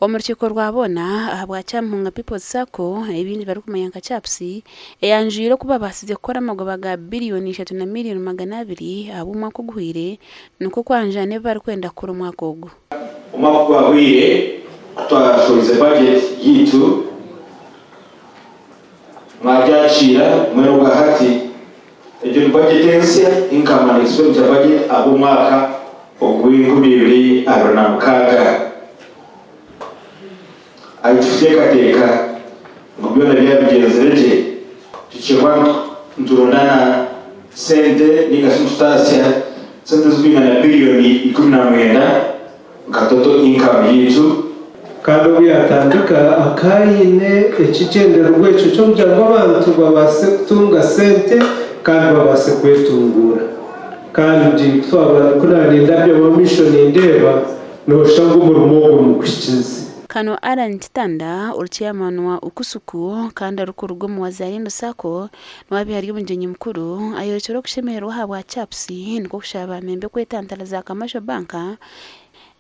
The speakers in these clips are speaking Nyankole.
Omu rukiiko rwa boona ahabwa Kyamuhunga People's Sacco ei baingi barikumanya nka CAPS eyanjwire oku babaasize kukora amagoba ga biriyoni ishatu na miriyoni 200 ahabw'omwaka oguhweire nikwo kwanjura n'ebi barikwenda kukora omwaka ogu. Omwaka ogwahweire ku twashohoize bajeti yaitu mwagyakiira mbwenu obwa hati egyo ni bajeti ensya, Income and Expenditure Budget, ahabw'omwaka ogw'enkumi ibiri abiri na mukaaga. Ahi tukuteekateeka ngu byona byaba bigyenzire gye, tukirwa niturondana sente ninga shi nitutaasya sente zirikwingana biriyoni 19 nka total income yaitu. Kandi obu yaatandika akaba aine ekigyendererwa ekyo ky'okugira ngu abantu babaase kutunga sente kandi babaase kwetunguura. Kandi ku twaba ku naaba nindabyamu amaisho nindeeba, nooshusha ngu omurimo ogwo muguhikize. Kano Allan Kitanda ori chairman wa Ukusuku kandi arikuruga omu Wazalendo Sacco niwe abaire ari omugyenyi mukuru ayorekire okushemererwa ahabwa CAPS nikwo kushaba ba memba kwetantara za commercial bank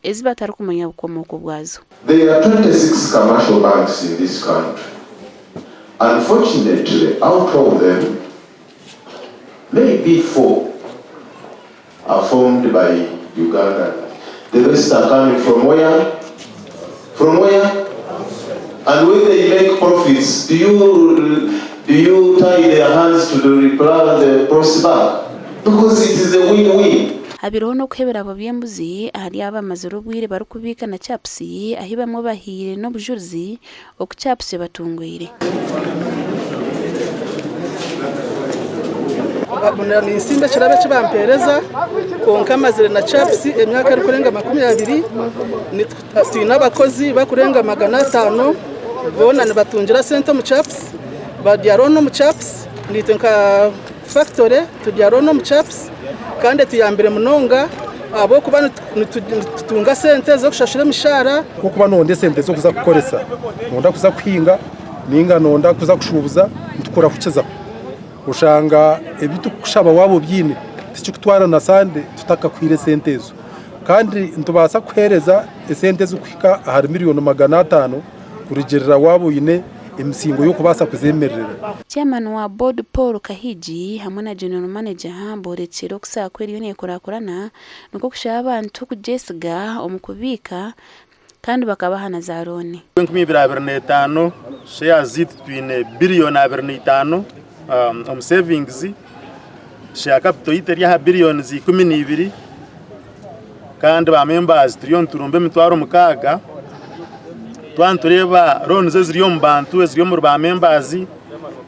ezi batarikumanya bukomooko bwazo. There are 26 commercial banks in this country. Unfortunately, out of them, maybe four are formed by Ugandans. The rest are coming from where? From where? And when they make profits, do you, do you tie their hands to the reply the profits back? Because it is a win-win. Habireho n'okuhebera abo by'embuzi ahari abo abamazire obwire barikubiika na CAPS ahi bamwe bahaire n'obujurizi oku CAPS ebatungwire. Ninsiima ekirabo eki bampeereza kwonka mazire na CAPS emyaka erikurenga 20. Twine abakozi barikurenga 500 boona nibatungira sente omu CAPS, barya looni omu CAPS, naitwe nka fakitore turya looni omu CAPS kandi etuyambire munonga ahabw'okuba nitutunga sente z'okushashura emishaara. Ku orikuba noronda esente z'okuza kukoresa, noronda kuza kuhinga ninga noronda kuza kushuubuza nitukurahukizaho. Oshanga ebi turikukushaba waaba obyine tikikutwara na sande tutakakuhaire esente ezo. Kandi nitubaasa kukuheereza esente ezirikuhika ahari miriyoni 500 kurugiirira waaba oine emisingo y'okubaasa kuzeemererera. Chairman wa board Paul Kahigi hamwe na General Manager borekire oku SACCO eriyo nekurakurana nikwo kushaba abantu kugyesiga omu kubiika kandi bakabaha na za looni. 2025 shares zaitu twine biriyoni 25 omu savings, share capital yaitu eri aha biriyoni 12 kandi ba members turiyo niturumba emitwaro 6. Twaba nitureeba loans eziri omu bantu eziri omuri ba members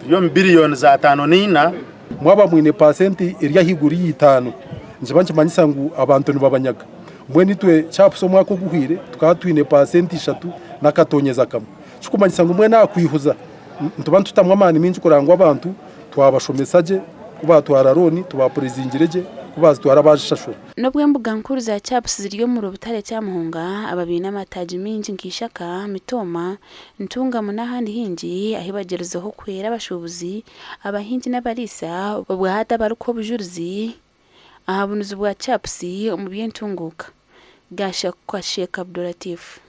turi omu biriyoni za 54. Mwaba mwine paasenti eri ahaiguru ya itaano, nikiba nikimanyisa ngu abantu nibabanyaga. Mbwenu itwe CAPS omwaka oguhweire tukaba twine paasenti ishatu n'akatonyeza kamwe. Kirikumanyisa ngu mbwenu aha kwihuza nituba nitutamu amaani maingi kureba ngu abantu twabashomesa gye, ku baatwara looni tubapurizingire gye, ku baazitwara baazishashura. N'obu embuga nkuru za CAPS ziri omuri Butare Kyamuhunga, aba baine amataagi maingi nka Ishaka, Mitooma, Ntungamo n'ahandi haingi ahi bagyerizeho kuhwera abashuubuzi, abahingi n'abariisa obwahati abarikuha obujurizi aha bunuzi bwa CAPS omu by'entunguuka. Gashakwa Sheikh Abdulatif.